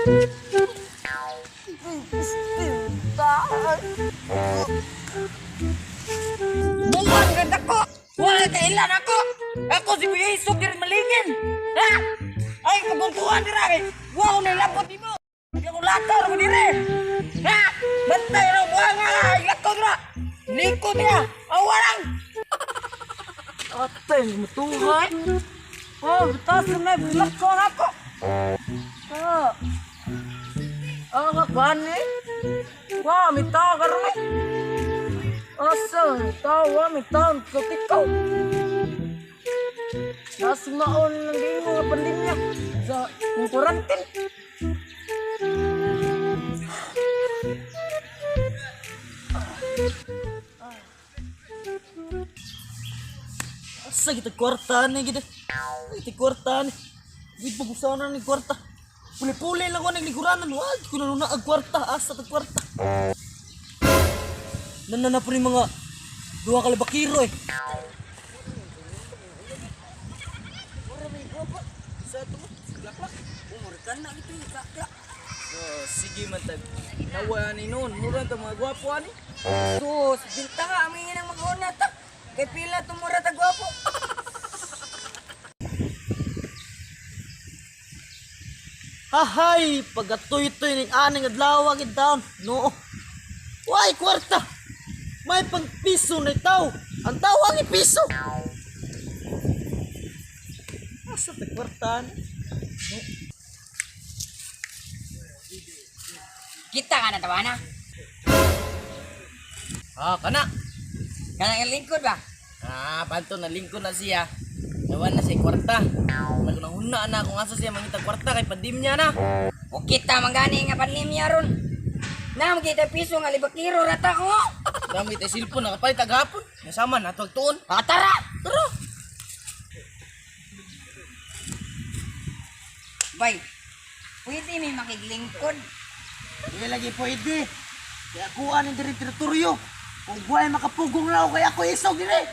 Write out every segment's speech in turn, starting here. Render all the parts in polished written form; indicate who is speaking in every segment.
Speaker 1: Buwan ganda ko! Wala ka ilan ako! Ako si Kuya Isog diri malingin! Ha? Ay, kabungkuhan dira kay! Wow, nilapot nimo! Hindi ako lakaw ko diri! Ha? Bantay raw buwan nga! Lakaw dira! Likod niya! Awarang! Atay, matuhay! Oh, batas na lakaw na ako! Ah! Ah, kakuan eh! Wow, may tao karon eh! Asa, tawa, may taon, sa tikaw. Nasa maon ng gingo nga pandemya sa quarantine.
Speaker 2: Asa kita kwarta ni kita. Kita kwarta ni. Wait, pagusaw na ni kwarta. Puli-puli lang ko nagliguranan. Wag ko na nuna ang kwarta. Asa ta kwarta. Nana na po ni mga duha ka labakiro eh.
Speaker 3: So, sige man tag. Nawa ni noon, mura ta mga gwapo ani.
Speaker 1: Sus, binta ka, amin nga nang mag-una ta. Kay pila tumura ta gwapo.
Speaker 2: Hahay, pagkatuy-tuy ning aning adlaw gid down. No. Why kwarta? May pang piso na itaw. Ang tao ang piso. Asa ta kwarta ni?
Speaker 1: Kita ka na tawana.
Speaker 3: Ah, kana.
Speaker 1: Kana nga lingkod ba?
Speaker 3: Ah, panto na lingkod na siya. Nawa na siya kwarta. Nagunahuna na kung asa siya mangita kwarta kay pandemya na.
Speaker 1: O kita man gani nga pandemya ron. Na kita piso nga libakiro rata ko.
Speaker 3: Dami tay cellphone nakapalit agapon. Nasama na tuag tuon.
Speaker 1: Ah, tara!
Speaker 3: Tara.
Speaker 1: Bay, pwede may makiglingkod.
Speaker 2: Hindi lagi pwede. Kaya kuha ni diri teritoryo. Kung buhay makapugong na ako kaya ako isog diri.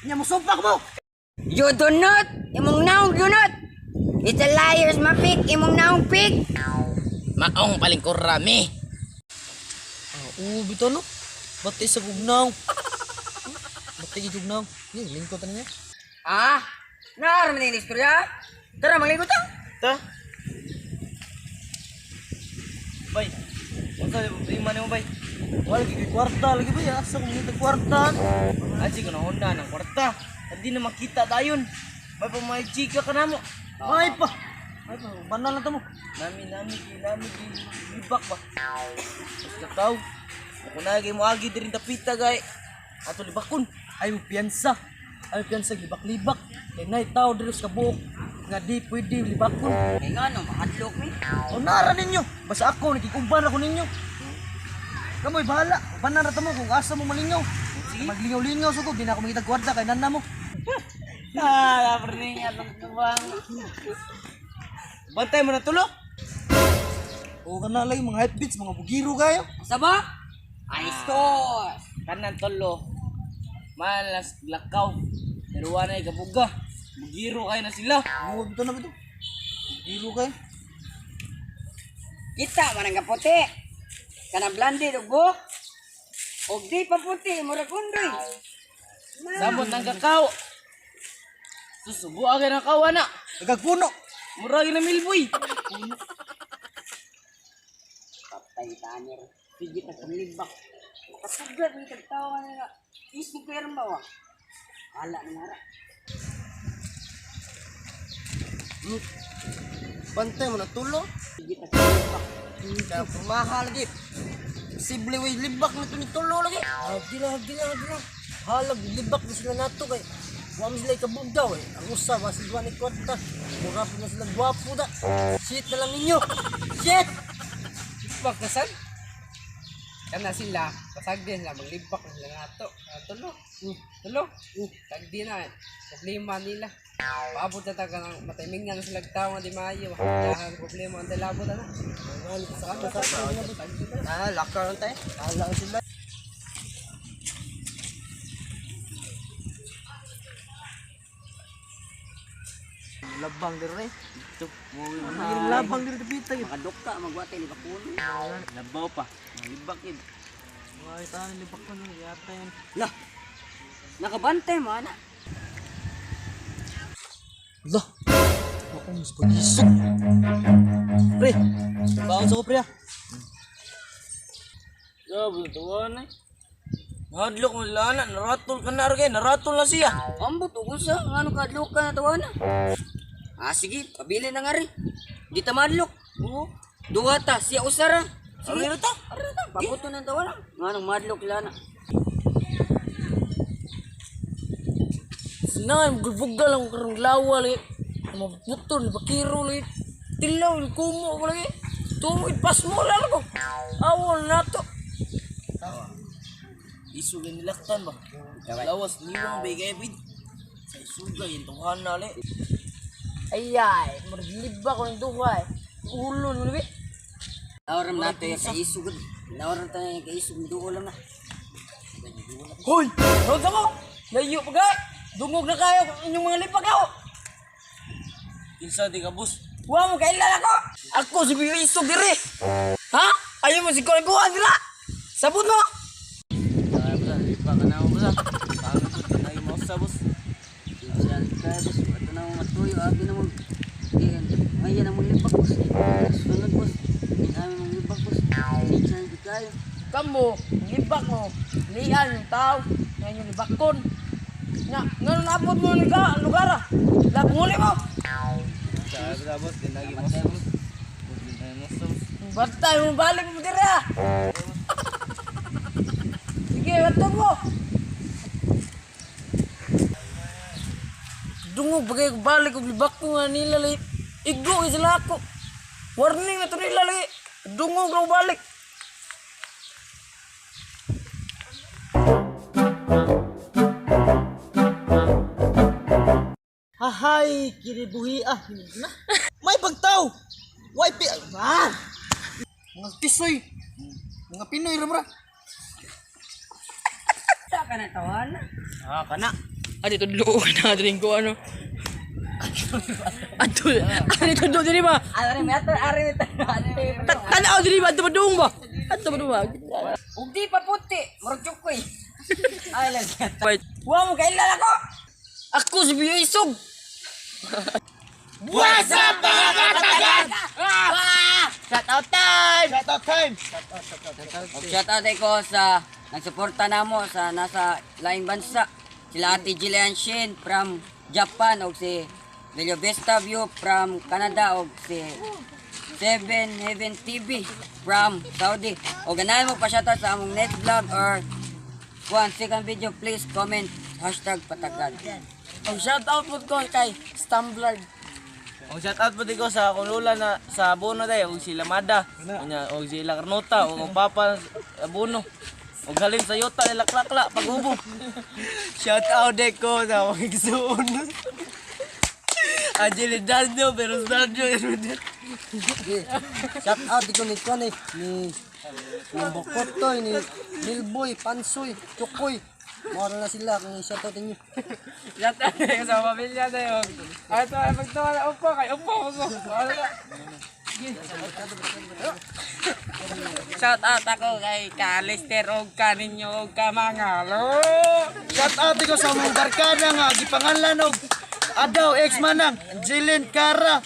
Speaker 2: Nya musumpak mo.
Speaker 1: You do not! Imong naong do not! It's a liar's mapik, imong naong pig!
Speaker 3: Maong palingkor rami.
Speaker 2: Ah, bitaw no. Bati sa gugnaw. Bati sa gugnaw. Ni lingkod ta niya.
Speaker 1: Ah, naaraman na yung istorya. Tara, maglingkod ta.
Speaker 3: Ta. Bay. Unsa di problema nimo bay?
Speaker 2: Wala gid kwarta lagi ba ya? Asa kung ngita kwarta?
Speaker 3: Aji ko nahuna ng kwarta. Hindi na makita dayon. May pamay chika ka namo.
Speaker 2: Ay pa. Ay pa, banal na ta mo.
Speaker 3: Nami nami ki nami ki libak ba. Basta tao. Ako na mo agi diri dapita gay. Ato libakon.
Speaker 2: Ay mo piyansa. Ay mo piyansa libak-libak. Kay nay tao diri sa kabuok nga di pwede libakon.
Speaker 1: Kaya nga no, makadlok mi.
Speaker 2: O nara ninyo. Basta ako nakikuban ako ninyo. Kamoy bahala. Ubanan ra ta mo kung asa mo malingaw. Sige. Maglingaw-lingaw suko, di na ako mangitag kwarta kay nana mo.
Speaker 3: Ah, perning atong kubang. Bantay mo na tulo.
Speaker 2: O kana lagi mga hype beats, mga bugiro kayo.
Speaker 1: Asa ba? Ay, sos!
Speaker 3: Kanan tulo. Malas lakaw. Pero wala kabuga. Mugiro kayo na sila.
Speaker 2: Huwag bitaw na bitaw. Bugiro kayo.
Speaker 1: Kita man ang kaputi. Kanang blondie ug buhok. Og di pa puti, murag undoy.
Speaker 3: Samot ng kakao. Susubo agad ang kawa na.
Speaker 2: Nagagpuno.
Speaker 3: Murag na milboy.
Speaker 1: Patay tanir. Sige ta panglibak. Makasugat ni tagtawa na nga. Isig ko ba wa? Hala na nga ra.
Speaker 2: Bantay mo na tulo.
Speaker 1: Sige ta panglibak.
Speaker 2: Kaya pumaha lagi. Posible way libak na to ni tulo lagi. Hagdi lang, hagdi lang, hagdi lang. Halag libak na sila nato kay. Wa man sila ikabugdaw eh. Ang usa wa sila ni kwarta. Mura po na sila gwapo da. Shit na lang ninyo. Shit!
Speaker 4: Libak na sad. Kana sila, pasag din sila, maglibak na sila nato. Ah, tulo. Tulo. Tagdi na. Eh. Problema nila. Paabot na taga ng mataimingan na sila tao nga di maayo. Dahan problema ang dalabot ana.
Speaker 2: Ah, lakaw lang tayo. Hala sila. Labang dire.
Speaker 3: Ito,
Speaker 2: Labang diri dapita gyud.
Speaker 1: Makaduka magwatay libakon.
Speaker 3: Labaw pa. Malibak yun.
Speaker 2: Ay, tanan libak ko nun, yata yan.
Speaker 1: Lah. Nakabantay mo ana.
Speaker 2: Lah. Ako mas pagisog. Pre, baon sa ko pre ah.
Speaker 3: Grabe, tuwa na eh. Nahadlok mo sila na, naratol ka na rin, naratol na siya.
Speaker 1: Ambot ug unsa ngano kadlok ka na tawana. Ah sige, pabili na nga rin. Di ta madlok. Oo. Duha ta, siya usara. Sige.
Speaker 3: Ano ta?
Speaker 1: Ara ta, pabuto ng tawana. Nganong madlok lana.
Speaker 3: Sinay, magbugal ako karong lawa lagi. Maputol, bakiro lagi. Tilaw, kumo ko lagi. Tungid pas mo lang ko. Awol na to. Isu nilaktan ba? Lawas, niwang bigay bid. Sa isuga, yung tunghan na li. Ayay, maglibak ko ng duha eh. Ulo mo lagi.
Speaker 1: Naoram nato yung kaisog. Naoram tayo yung kaisog, duo lang na.
Speaker 3: Hoy! Huwag ako! Layo pa kay! Dungog na kayo kung inyong mga lipag ako! Kinsa di ka, boss? Wa mo kailan ako! Ako si Biyo Isog diri! Ha? Ayaw mo si Kuan dira! Sabot mo! Kaya boss, lipa ka na mo boss. Paano ko tayo mo sa boss?
Speaker 1: Siya kaya boss, ato na mo matuyo, abi na mo. Ngayon ang maglibak boss. Sunod boss. Hindi namin maglibak boss. Sinsa na kayo.
Speaker 3: Kamo, libak mo, lian yung tao, ngayon yung libakon. Nga, nga nabot mo yung lugar, lugar ah. Labunguli mo! Kaya boss, dinagi mo sa boss. Bantay mo, balik mo diri ah! Sige, bantay mo! Dungog bagay ko balik og libak ko nga nila lagi. Igo kay sila ako. Warning na to nila lagi. Dungog na ko balik.
Speaker 2: Hahay, kiribuhi ah. Na. May pagtaw. Way pi ah. Mga tisoy. Mga Pinoy ra bra.
Speaker 1: Sa ka na tawana.
Speaker 3: Ah, kana.
Speaker 5: Adi tudlo na diri ko ano. Ato, ani tudlo diri ba?
Speaker 1: Ari mi ato, ari mi
Speaker 5: Tanaw diri ba ato padung ba? Ato padung ba?
Speaker 1: Ug di pa puti, murag tsukoy. Ay lang siya.
Speaker 5: Wait.
Speaker 3: Wa mo kailan ako. Ako si Biyo Isog. What's up mga katagan? Shout out time!
Speaker 2: Shout out time.
Speaker 1: Og shout out ko sa nagsuporta namo sa nasa laing bansa. Sila Ate Jillian Shin from Japan og si Bello Vista View from Canada og si Seven Heaven TV from Saudi. O ganahan mo pa shoutout sa among net vlog or one second video, please comment #patagad.
Speaker 3: Ang shout out po ko kay Stumblard.
Speaker 6: Ang shout out po di ko sa akong lola na sa Abono day og sila Mada, unya og sila Carnota og ang papa sa Abono. Og halin sa yota nila klakla pag-ubo.
Speaker 2: Shout out de ko sa akong igsuon. Angeli Danjo, pero Danjo. Shout out ko ni Kwan eh, ni ni Bokotoy, ni Lilboy, Pansoy, Tukoy. Mora na sila kung shout out ninyo.
Speaker 4: Shout out tayo sa pamilya tayo. Ay, ito ay magtawa na upo kay upo ko. Wala na. Shout out ako kay Kalister og kaninyo og kamangalo.
Speaker 2: Shout out ko sa mong barkada nga gipangalan og Adaw ex manang Angelin Cara,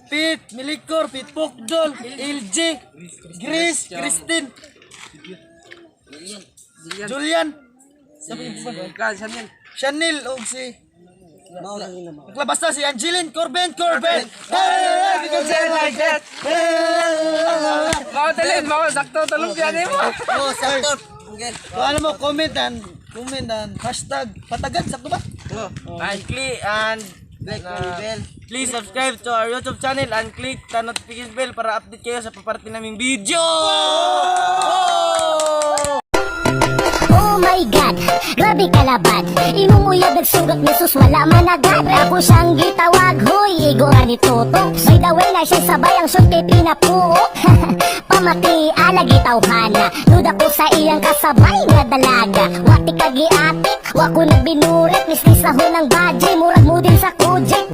Speaker 2: Pete Milikor, Pete Pokdol, LG, Grace, Christine, Julian, Chanel og si Maglabas na si Angeline Corben Corben. Hey, like that.
Speaker 4: Mao talin, mao sakto talong biyan mo.
Speaker 2: Oh, sakto. So ano mo, comment and #patagad, sakto ba?
Speaker 6: And click and please subscribe to our YouTube channel and click the notification bell para update kayo sa paparating naming video.
Speaker 7: Oh my God, grabe kalabad. Imong uyab nagsugat ni sus, wala man agad. Ako siyang gitawag, huy, igo ni Toto. By the way na siya sabay ang short kay pinapuo. Pamati, alagi tawhana. Duda ko sa iyang kasabay nga dalaga. Wati ka giatik, wa ko nagbinurit. Mislis na ng badge, murag mo din sa kujik.